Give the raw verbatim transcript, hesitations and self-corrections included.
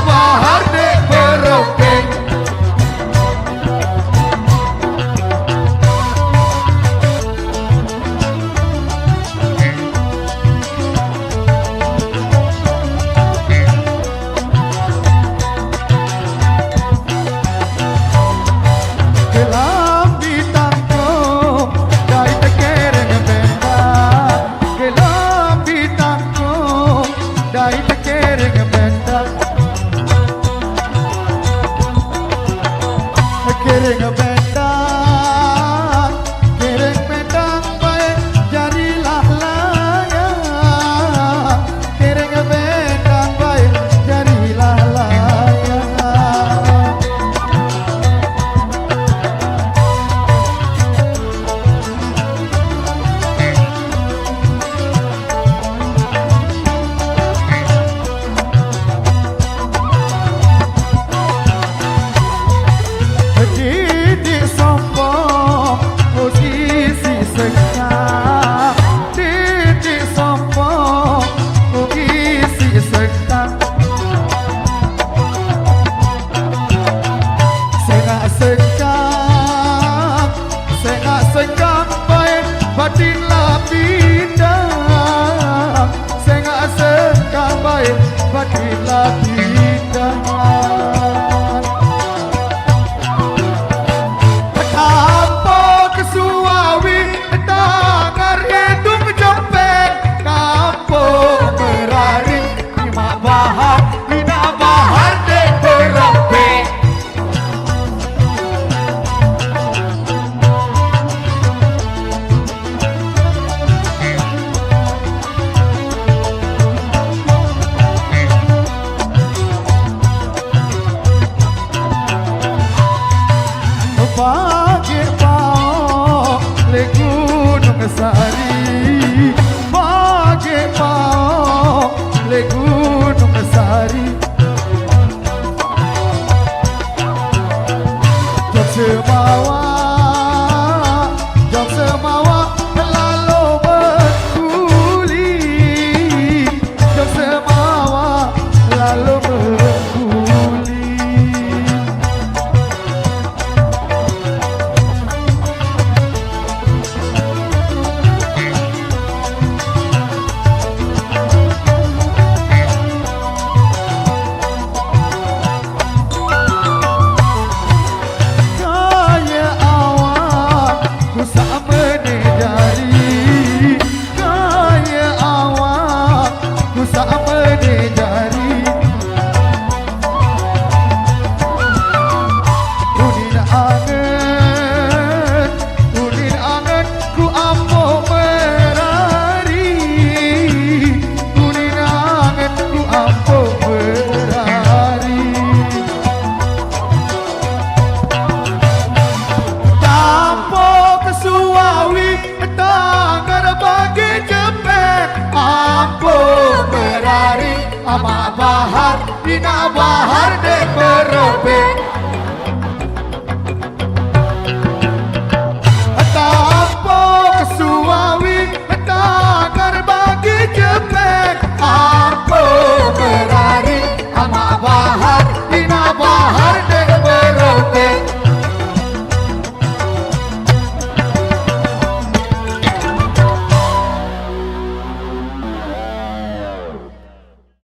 Bahar dek berobek. Kelambi tangkung, dai tekereng benda. Kelambi tangkung, dai tekereng benda. Kereng benda, kereng benda bae jarilah layang. Kereng benda bae jarilah layang. Titik sompong, oh, sisi sengkang. Titik sompong, oh, sisi sengkang. Sengak sengkang, sengak sengkang bae batin la pindah. Sengak sengkang bae batin la pindah. Kampung Kesuawi, tangar hidung jempek. Kampung Merari, Mak Bahar, Ina Bahar dek berobek. Pagi pao le Gunung Sari, pagi pao le Gunung Sari. Jok semawa, jok semawa, lalu berkuli. Jok semawa, lalu berkuli. Kaya awak ku sak mene jari, kaya awak ku sak mene jari. Unin angen, unin angen ku ampo merari, unin angen ku ampo merari. Kampung Kesuawi, tangar bagi jempek. Ampo merari, Amak Bahar, Ina Bahar dek berobek.